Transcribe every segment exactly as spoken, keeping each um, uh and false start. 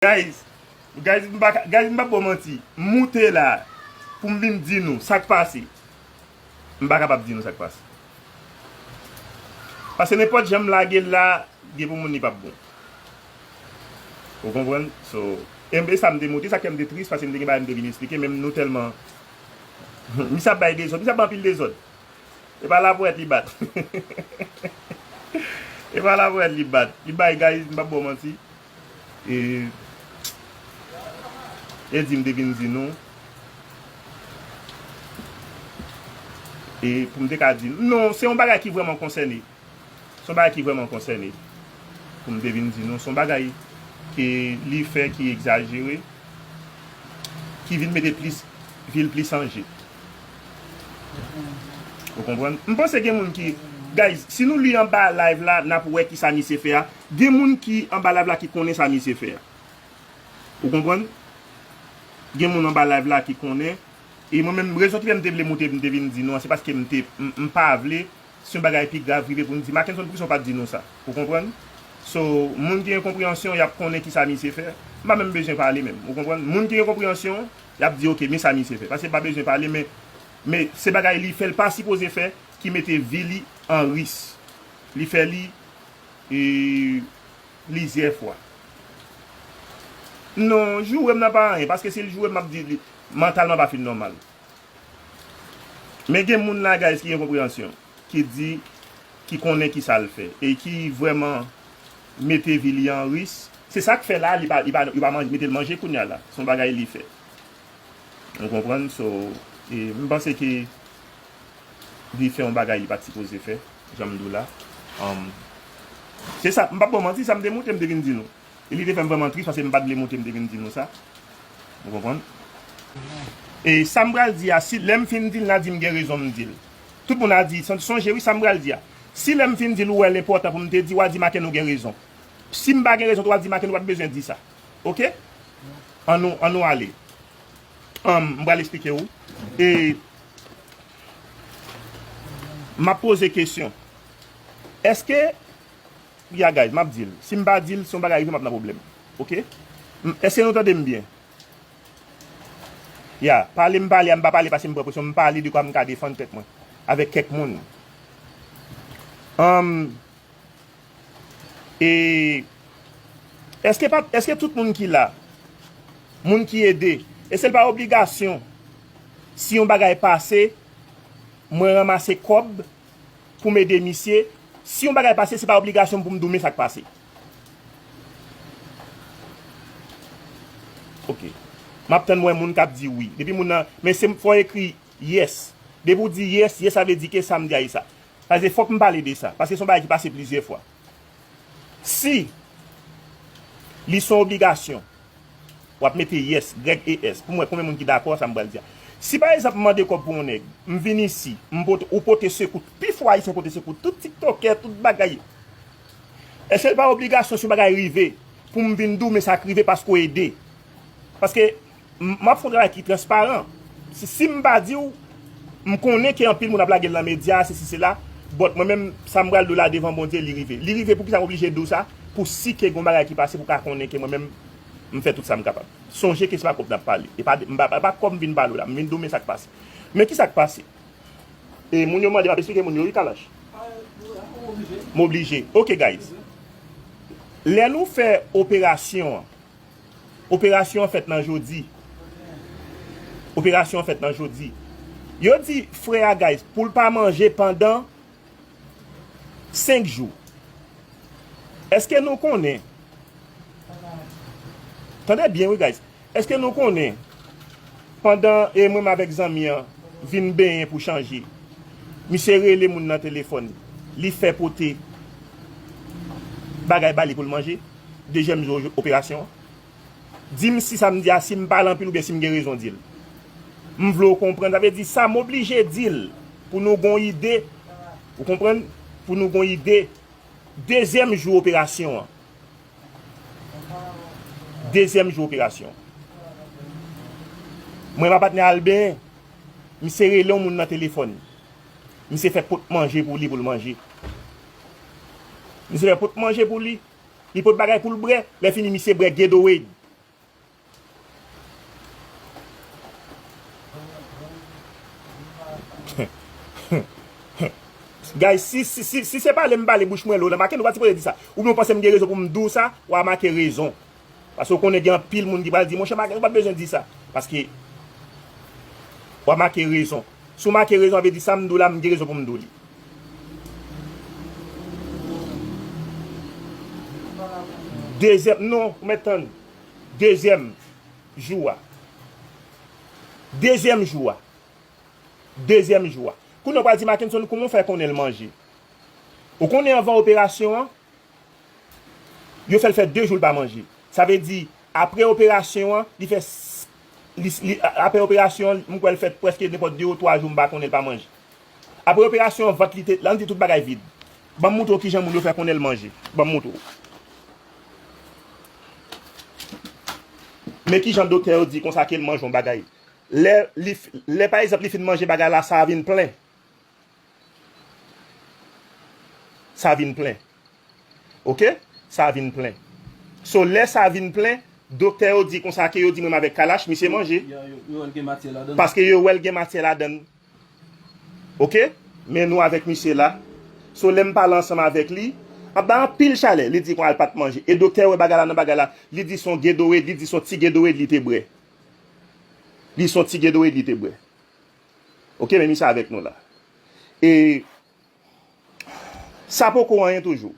Guys, guys, m pa ka, guys, m p ap ba w manti. M moute la pou m vin di nou sa k pase. M pa kapab di nou sa k pase. Paske nenpòt jan m lage l la, gen pou moun li p ap bon. Ou konprann? So, e, e sa m te moute, sa k fè m te tris, paske m te gen bagay m te vin eksplike, men nou tèlman, misye ap bay dezòd, misye ap bay anpil dezòd. E pa lapwèt li bat. E pa lapwèt li bat. Li bay, guys, m p ap ba w manti. E, e di m te vin di nou. E pou m te ka di nou. Non, se yon bagay ki vrèman konsène. Se yon bagay ki vrèman konsène. Pou m te vin di nou. Se yon bagay ke li fè ki egzajere. Ki vin mete plis, vil plis an je. Ou konprann? M panse gen moun ki, guys, si nou li anba live la, n ap wè ki sa misye fè a. Gen moun ki anba live la ki konnen sa misye fè a. Ou konprann? Gen moun anba live la ki konnen. E mwen menm, rezon ki fè m te vle moute, m te vin di nou an, se paske m te, m, m pa vle si yon bagay pi grav rive pou n di, Mackenson, poukisa w pa t di nou sa? Ou konprann? So, moun ki gen konpreyansyon, y ap konnen ki sa misye fè. M pa menm bezwen pale menm. Ou konprann? Moun ki gen konpreyansyon, y ap di, oke, men sa misye fè. Paske m pa bezwen pale, men, men se bagay li fè, l pa sipoze fè, ki mete vi li an ris. Li fè li, e, plizyè fwa. Non, joure m nan pa anyen, paske si l joure m, m ap di li, mantalman pa fin nòmal. Men gen moun la, guys, ki gen konpreyansyon, ki di, ki konnen ki sa l fè, e ki vrèman mete vi li an ris. Se sa k fè la, li pa, li pa, yo pa manje, mete l manje kounye a la. Se yon bagay li fè. Ou konprann? So, e, m panse ke li fè yon bagay li pa t sipoze fè, jan m di w la. Um, se sa, m p ap ba w manti, sa m te moute, m te vin di nou. E li te fè m vrèman tris paske m pa t vle moute, m te vin di nou sa. Ou konprann? E sa m pral di a, si lè m fin di l, n a di m gen rezon m di l. Tout moun a di, son-, sonje wi sa m pral di a. Si lè m fin di l, ou wè l enpòtan pou m te di, w a di, Maken, ou gen rezon. Si m pa gen rezon, w a di, Maken, ou pa t bezwen di sa. Oke? An nou, an nou ale. Ann, m pral eksplike w. E m ap poze kesyon. Èske, ya guys, m ap di l. Si m pa di l, si yon bagay rive, m ap nan pwoblèm. Oke? M, èske nou tande m byen? Ya, pale m pale a, m pa pale paske m pran presyon. M pale de kwa m ka defann tèt mwen avèk kèk moun. Ann, E èske pa, èske tout moun ki la, moun ki ede, èske l pa obligasyon, si yon bagay pase, mwen ranmase kòb pou m ede misye, si yon bagay pase, se pa obligasyon m pou m di w men sa k pase? Oke. M ap tann wè moun k ap di wi. Depi moun nan, men se fò ekri yes. Depi w di yes, yes sa vle di ke sa m di a e sa. Paske fòk m pale de sa. Paske se yon bagay ki pase plizyè fwa. Si li se yon obligasyon, w ap mete yes, Greg E S, pou m wè konbyen moun ki dakò sa m pral di a. Si pa egzanp m mande kòb pou yon nèg, m vin isi, m pote, ou pote sekou, pifò Ayisyen pote sekou, tout tiktokè, tout bagay. Èske l pa obligasyon si yon bagay rive, pou m vin di w men sa k rive paske w ede? Paske m, m ap fè yon travay ki transparan. Si, si m pa di w, m konnen ke anpil moun ap lage l nan medya, sesi, sela, but mwen menm, sa m pral di w la devan Bondye, li rive. Li rive, poukisa m oblije di w sa? Pou si ke gon bagay ki pase, pou w ka konnen ke mwen menm, m fè tout sa m kapab. Sonje ke se pa kòb n ap pale. E pa, m pa, pa, pa kòb m vin pale w la, m vin di w men sa k pase. Men kisa k pase? E moun yo mande m ap eksplike moun yo, wi, Kalash. M oblije. Ok, guys. Lè nou fè operasyon an, operasyon an fèt nan jodi. Operasyon an fèt nan jodi. Yo di frè a, guys, pou l pa manje pandan senk jou. Èske nou konnen? Tande byen, wi, guys. Èske nou konnen, pandan, e, mwen menm avèk zanmi an vin benyen pou chanje, misye rele moun nan telefòn, li fè pote bagay ba li pou l manje, dezyèm jou operasyon an. Di m si sa m di a, si m pale anpil oubyen si m gen rezon di l. M vle w konprann, sa vle di sa m oblije di l pou nou gon ide, ou konprann? Pou nou gon ide. Dezyèm jou operasyon an. Dezyèm jou operasyon. Mwen, m a patnè Alben, misye rele yon moun nan telefòn. Misye fè pot manje pou li, pou l manje. Misye fè pot manje pou li. Li pot bagay pou l bwè. Lè fini, misye bwè Gatorade. Guys, si, si, si, si se pale m pale bouch mwen lo, la Mackenson pa sipoze di sa. Oubyen w panse m gen rezon pou m di w sa, w a make rezon. Paske w konnen gen anpil moun ki pral di, monchè Mackenson, ou pa t bezwen di sa. Paske w a make rezon. Si w make rezon, sa vle di sa m di w la, m gen rezon pou m di w li. Dezyèm, non, ou mèt tann. Dezyèm jou a. Dezyèm jou a. Dezyèm jou a. Kounye a w pral di Mackenson, kouman w fè konnen l manje? Ou konnen anvan operasyon an, yo fè l fè de jou l pa manje. Sa vle di, apre operasyon an, li fè, s- li, li, a- apre operasyon an, m kwè l fè prèske nenpòt de ou twa jou m pa konnen l pa manje. Apre operasyon an, vant li te, la, n di tout bagay vid. Ban m moutre w kijan moun yo fè konnen l manje. Ban m moutre w. Men kijan doktè yo di konsa ke l manje yon bagay. Lè, li, f- lè pa egzanp, li fin manje bagay la, sa a vin plen. Sa vin plen. Oke? Sa vin plen. So, lè sa vin plen, doktè yo di konsa ke yo di mwen avèk Kalash, misye manje. Yo, yo, yo wè l gen matyè ladan. Paske yo wè l gen matyè ladan. Oke? Men nou avèk misye la. So, lè m pale ansanm avèk li, ap bay anpil chalè. Li di kon al pa t manje. E doktè wè bagay la nan bagay la. Li di se yon Gatorade, li di se yon ti Gatorade li te bwè. Li se yon ti Gatorade li te bwè. Oke, men misye avèk nou la. E sa poko anyen toujou.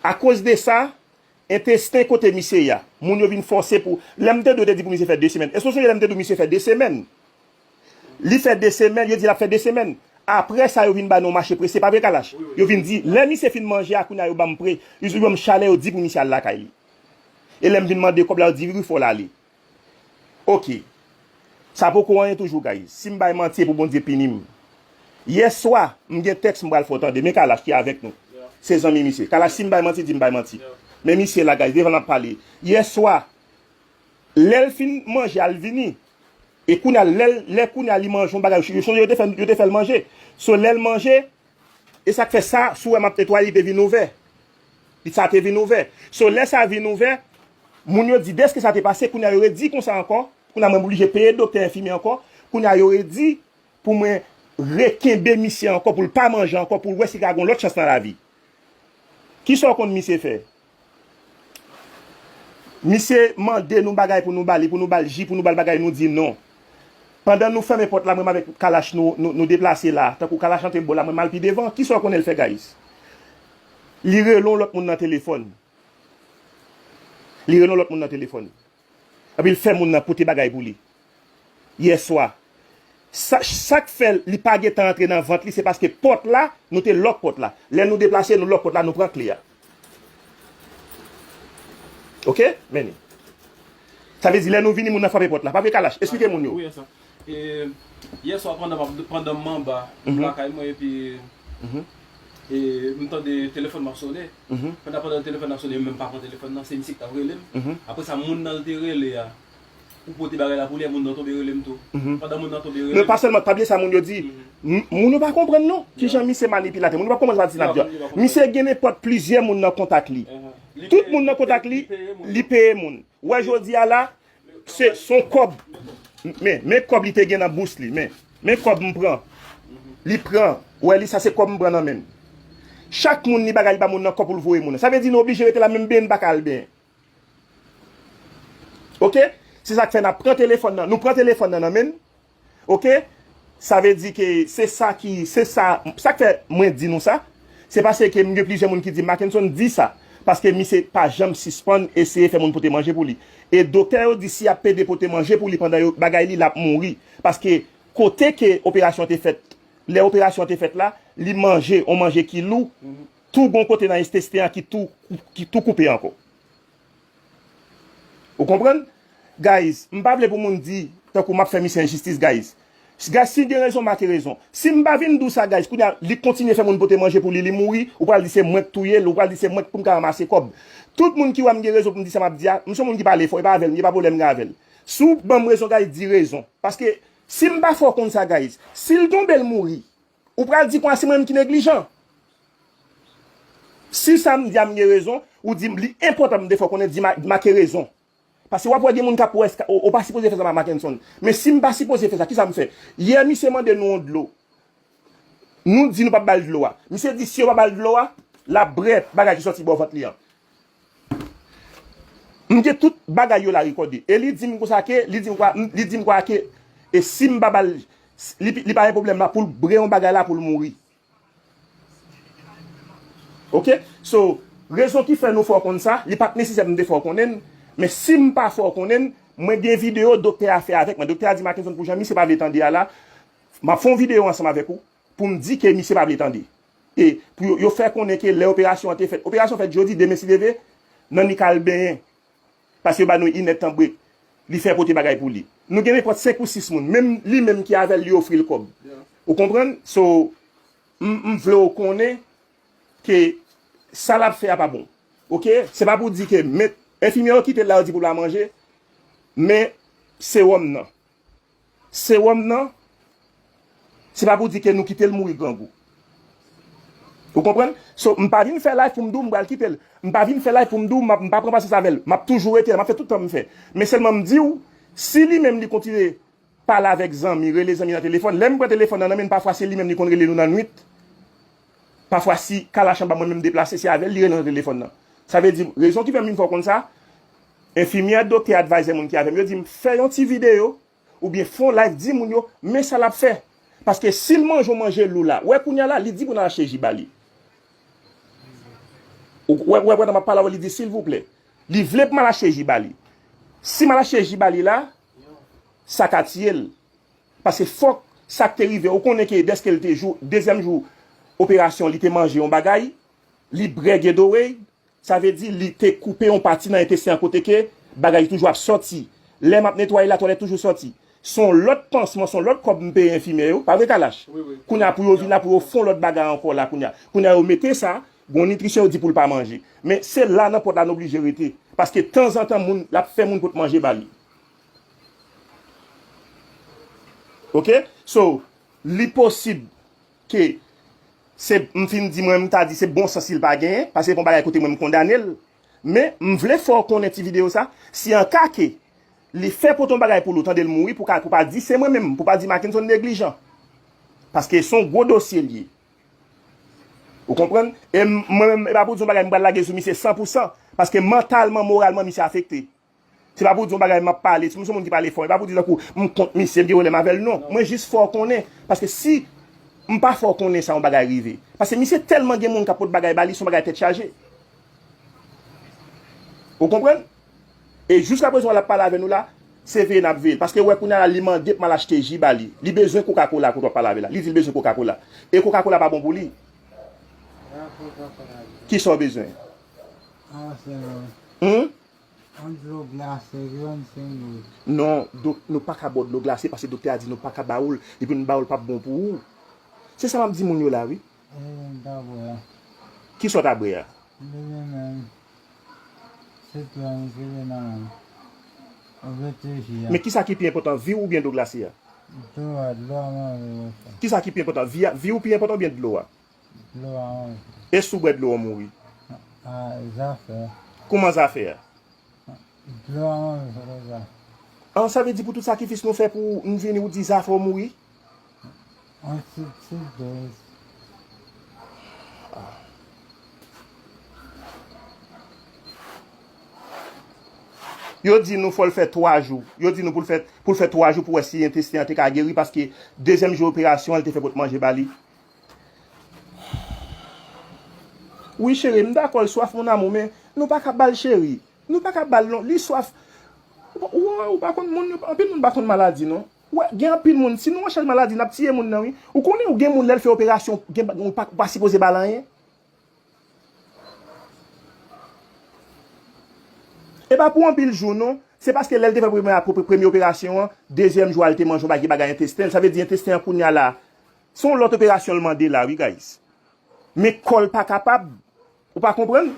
Akoz de sa, entesten kote misye ye a, moun yo vin fòse pou, lè m te di w, yo te di pou misye fè de semèn. Èske w sonje lè m te di w misye fè de semèn? Li fè de semèn, yo di l ap fè de semèn. Apre sa, yo vin ba nou yon mache prese, pa vre Kalash? Yo vin di, lè misye fin manje a, kounye a yo ban m pre, yo ban m chalè, yo di pou misye al lakay li. E lè m vin mande kòb la, yo di wi, fò l ale. Oke. Sa poko anyen toujou, guys. Si m bay manti, e pou Bondye pini m. Yèswa, m gen tèks m pral fè w tande. Men Kalash ki avèk nou. Se zanmi misye. Kalash, si m bay manti, di m bay manti. Men misye la, guys, devan n ap pale. Yèswa, lè l fin manje a, l vini. E kounye a, lè, lè kounye a li manje yon bagay, yo sonje yo te fè, yo te fè l manje. So, lè l manje, e sa k fè sa, si w wè m ap netwaye, li te vin ouvè. Li sa te vin ouvè. So, lè sa vin ouvè, moun yo di, dèske sa te pase, kounye a yo redi konsa ankò. Kounye a mwen oblije peye doktè enfimye ankò. Kounye a yo redi pou mwen rekenbe misye ankò, pou l pa manje ankò, pou l wè si l ka gen yon lòt chans nan lavi. Kisa w konn misye fè? Misye mande nou bagay pou nou ba li, pou nou ba l ji, pou nou ba l bagay, nou di non. Pandan nou fèmen pòt la, mwen avèk Kalash, nou, nou, nou deplase la. Tankou Kalash antre bò la, mwen m al pi devan. Kisa w konnen l fè, guys? Li rele yon lòt moun nan telefòn. Li rele yon lòt moun nan telefòn. Epi l fè moun nan pote bagay pou li. Yèswa. Sa, sa k fè li pa gentan antre nan vant li, se paske pòt la, nou te lòk pòt la. Lè nou deplase, nou lòk pòt la, nou pran kle a. Oke? Men li. Sa vle di, lè nou vini, moun nan frape pòt la. Pa vre Kalash? Esplike moun yo. Wi, yèswa. E, yèswa, pandan m ap, pandan m anba, m lakay mwen, epi, e, m tande telefòn m ap sonnen. Pandan, pandan telefòn nan ap sonnen, m menm pa pran telefòn nan, se misye ki t ap rele m. Apre sa, moun nan l te rele a, pou pote bagay la pou li, moun nan tonbe rele m tou. Pandan moun nan tonbe rele m. Men pa sèlman, pa bliye sa moun yo di. M- Moun yo pa konprann non. Kijan misye manipilatè. Moun yo pa konprann sa di n ap di a. Misye gen nenpòt plizyè moun nan kontak li. Tout moun nan kontak li, li peye moun. Ou wè jodi a la, se, se yon kòb. Men, men kòb li te gen nan bous li. Men, men kòb m pran. Li pran. Ou wè li, sa se kòb m pran nan men l. Chak moun li bagay, li ba moun nan kòb pou l voye moun nan. Sa vle di nou oblije rete la, menm benyen n pa ka al benyen. Oke? Se sa k fè n ap pran telefòn nan. Nou pran telefòn nan nan men n. Oke? Sa vle di ke se sa ki, se sa, sa k fè mwen di nou sa, se paske m gen plizyè moun ki di, Mackenson di sa, paske misye pa janm sispann eseye fè moun pote manje pou li. E doktè yo di si y ap pede pote manje pou li pandan yo, bagay li, l ap mouri. Paske kote ke operasyon te fèt, lè operasyon te fèt la, li manje, yon manje ki lou, tou gon kote nan entesten an ki tou, ki tou koupe ankò. Ou konprann? Guys, m pa vle pou moun di, tankou m ap fè misye enjistis, guys. Guys, si l gen rezon, make rezon. Si m pa vin di w sa, guys, kounye a, li kontinye fè moun pote manje pou li, li mouri, ou pral di se mwen k touye l, ou pral di se mwen k pou m ka ranmase kòb. Tout moun ki wè m gen rezon pou m di sa m ap di a, m se yon moun ki pale fò, e pa avè l, m gen pa pwoblèm gen avè l. Si w ban m rezon, guys, di rezon. Paske, si m pa fè w konn sa, guys, si l tonbe, l mouri, ou pral di konsa se mwen menm ki neglijan. Si sa m di a m gen rezon, ou di m li enpòtan pou m te fè w konnen, di ma- make rezon. Paske w ap wè gen moun k ap wè, ou, ou pa sipoze fè sa, Mackenson. Men si m pa sipoze fè sa, kisa m fè? Yè, misye mande nou yon dlo. Nou di nou p ap ba l dlo a. Misye di si yo pa ba l dlo a, l ap brè bagay ki sòti bò vant li an. M gen tout bagay yo la rekòde. E li di m konsa ke, li di m kwa, li di m kwa ke, e si m pa ba l, li, li pa gen pwoblèm la pou l brè yon bagay la pou l mouri. Ok? So, rezon ki fè nou fè w konn sa, li pa t nesesè pou m te fè w konnen l, men si m pa fè w konnen l, mwen gen videyo doktè a fè avèk mwen. Doktè a di Mackenson pou jan misye pa vle tande a la, m ap fè yon videyo ansanm avèk ou, pou m di ke misye pa vle tande. E pou yo, yo fè konnen ke lè operasyon an te fèt, operasyon fèt jodi, demen si Dye vle, Nanni ka al benyen. Paske yo ba nou inèdtan brek. Li fè pote bagay pou li. Nou gen nenpòt senk ou sis moun. Menm li menm ki avè l, li ofri l kòb. Ou konprann? So, m, m vle w konnen ke sa l ap fè a pa bon. Ok? Se pa pou di ke men enfimyè yo kite l la, yo di pou l pa manje. Men sewòm nan. Sewòm nan, se pa pou di ke nou kite l mouri grangou. Ou konprann? So, m pa vin fè live pou m di w m pral kite l. M pa vin fè live pou m di w m ap, m pa pran pasyans avè l. M ap toujou rete la, m ap fè tout tan m fè. Men sèlman m di w, si li menm li kontinye pale avèk zanmi, rele zanmi nan telefòn, lè m pran telefòn nan nan men l, pafwa se li menm li konn rele nou nan nwit. Pafwa si Kalash anba mwen menm deplase, se avè l li rele nan telefòn nan. Sa vle di, rezon ki fè m vin fè w konn sa, enfimyè, doktè, advisor moun ki avè m, yo di m fè yon ti videyo, oubyen fè yon live, di moun yo, men sa l ap fè. Paske si l manje yon manje lou la, wè kounye a la, li di pou n al achte ji ba li. Ou wè, wè, pandan m ap pale avè w, li di, silvouplè. Li vle pou m al achte ji ba li. Si m al achte ji ba li la, sa ka tiye l. Paske fòk sa k te rive, ou konnen ke dèske l te jou, dezyèm jou operasyon, li te manje yon bagay, li brè Gatorade, sa vle di li te koupe yon pati nan entesten an kote ke bagay toujou ap sòti. Lè m ap netwaye la, twalèt toujou sòti. Se yon lòt pansman, se yon lòt kòb m peye enfimyè yo, pa vre Kalash? Wi, wi. Kounye a pou yo vin la, pou yo fè yon lòt bagay ankò la kounye a. Kounye a yo mete sa, gon nitrisyon yo di pou l pa manje. Men se la nan pòt la n oblije rete. Paske tanzantan moun, l ap fè moun pot manje ba li. Ok? So, li posib ke se, m fin di mwen, m ta di se bon sans li pa genyen, paske se pa yon bagay kote mwen m kondane l. Men, m vle fè w konnen ti videyo sa, si an ka ke li fè pote yon bagay pou li, w tande l mouri, pou ka, pou pa di se mwen menm, pou pa di Mackenson neglijan. Paske se yon gwo dosye l ye. Ou konprann? E m, mwen menm, e pa pou di yon bagay, m pral lage sou misye san pou san. Paske mantalman, moralman, misye afekte. Se pa pou di yon bagay m ap pale, si m se yon moun ki pale fò, e pa pou di tankou m kont misye, m gen pwoblèm avè l, non. Mwen jis fè w konnen, paske si m pa fè w konnen sa, yon bagay rive. Paske misye tèlman gen moun k ap pot bagay ba li, se yon bagay tèt chaje. Ou konprann? E jiskaprezan l ap pale avè nou la, se veye n ap veye l. Paske wè kounye a la, li mande pou m al achte ji ba li. Li bezwen Coca-Cola kote w ap pale avè l la. Li di l bezwen Coca-Cola. E Coca-Cola pa bon pou li. Kisa w bezwen? Hmm? Yon dlo glase, ki vann senk goud. Non, dok-, nou pa ka ba w dlo glase paske doktè a di nou pa ka ba w l. Epi nou ba w l p ap bon pou ou. Se sa m ap di moun yo la, wi. E, m ta bwè a. Kisa w ta bwè a? M bezwen menm. Sitwon, m sere nan, oubyen te ji a. Men kisa ki pi enpòtan, vi w oubyen dlo glase a? Dlo a, dlo a mwen vle wè sa. Kisa ki pi enpòtan, vi a, vi w pi enpòtan oubyen dlo a? Dlo a manje. E si w bwè dlo a w mouri? A, zafè. Kòman zafè a? Dlo a manje, sa vle di. An, sa vle di pou tout sakrifis nou fè pou nou vini, ou di zafè w mouri? An ti, ti doz. Yo di nou fò l fè twa jou. Yo di nou pou l fè, pou l fè twa jou pou wè si entesten an te ka geri, paske dezyèm jou operasyon an, li te fè pot manje ba li. Wi, cheri, m dakò, l swaf, mon amour, men nou pa ka ba l, cheri. Nou pa ka ba l, non. Li swaf. Ou, ou, ou pa konn moun yo, anpil moun pa konn maladi, non. Ou wè, gen anpil moun, si nou an chèch maladi, n ap tiye moun nan, wi. Ou konnen, ou gen moun, lè l fè operasyon, gen, ou pa, ou pa sipoze ba l anyen. E pa pou anpil jou, non. Se paske lè l te fè premye, premye operasyon an, dezyèm jou a, l te manje yon bagay, bagay entesten l. Sa vle di entesten an kounye a la, se yon lòt operasyon l mande la, wi, guys. Men kò l pa kapab. Ou pa konprann?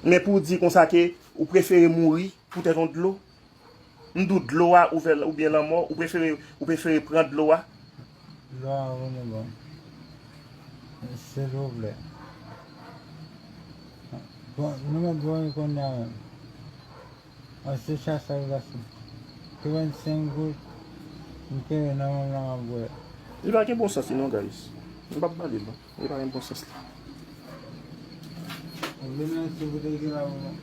Men pou w di konsa ke ou prefere mouri poutèt yon dlo? M di w dlo a ouvè l oubyen lanmò, ou prefere, ou prefere pran dlo a? Dlo a vini bon. Silvouplè. Bon, nou mèt bon wi kounye a menm. An se sa sa l pase. Trannsenk goud, m kenbe nan men m la, m ap bwè. Li pa gen bon sans li non, guys. M p ap pale l non. Li pa gen bon sans li. Mwen menm si w te gen la, mwen,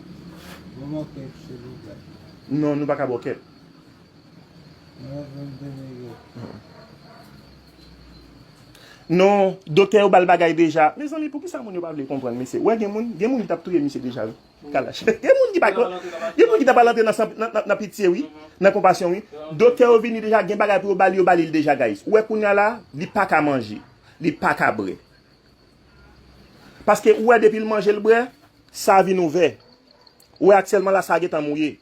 mwen manke, silvouplè. Non, nou pa ka bòkèt. Mwen menm te nèg yo. Non, doktè yo ba l bagay deja. Mezanmi, poukisa moun yo pa vle konprann, mesye? Wè, gen moun, gen moun ki t ap touye misye deja, wi. Kalash. Gen moun ki pa, gen moun ki ta pral antre nan, nan, nan, nan pitye, wi. Nan konpasyon, wi. Doktè yo vini deja, gen bagay pou yo ba li, yo ba li l deja, guys. Ou wè kounye a la, li pa ka manje. Li pa ka bwè. Paske ou wè depi l manje, l bwè, sa vin ouvè. Ou wè aktyèlman la, sa gentan mouye.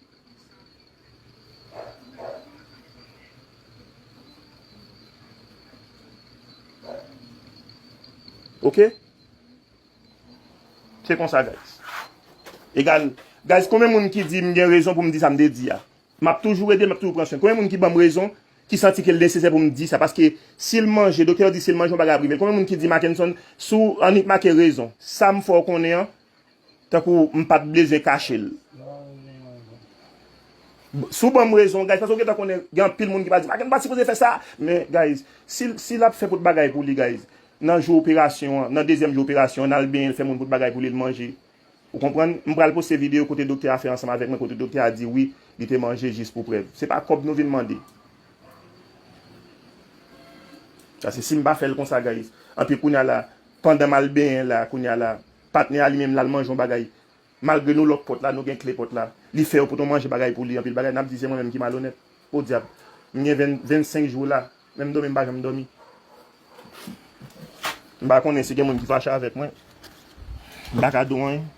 Ok? Se konsa, guys. Egal, guys, konbyen moun ki di m gen rezon pou m di sa m te di a? M ap toujou ede l, m ap toujou pran swen. Konbyen moun ki ban m rezon, ki santi ke l nesesè pou m di sa? Paske si l manje, doktè yo di si l manje yon bagay ap rive l. Konbyen moun ki di Mackenson, si w annik make rezon, sa m fè w konnen an, tankou m pa t bezwen kache l. Si w ban m rezon, guys, paske w gentan konnen, gen anpil moun ki pral di, Mackenson pa sipoze fè sa. Men, guys, si, si l ap fè pote bagay pou li, guys, nan jou operasyon an, nan dezyèm jou operasyon an, n al benyen l, fè moun pote bagay pou li, l manje. Ou konprann? M pral poste videyo kote doktè a fè ansanm avèk mwen, kote doktè a di wi, li te manje jis pou prèv. Se pa kòb nou vin mande. Paske si m pa fè l konsa, guys, anpi kounye a la, pandan m al benyen la, kounye a la, patnè a li menm l al manje yon bagay. Malgre nou lòk pòt la, nou gen kle pòt la. Li fè yo pote yon manje bagay pou li, anpil bagay, n ap di se mwen menm ki malonèt. Podyab. M gen ven, vennsenk jou la. Menm dòmi, m pa janm dòmi. M pa konnen si gen moun ki fache avèk mwen. M pa ka di w anyen.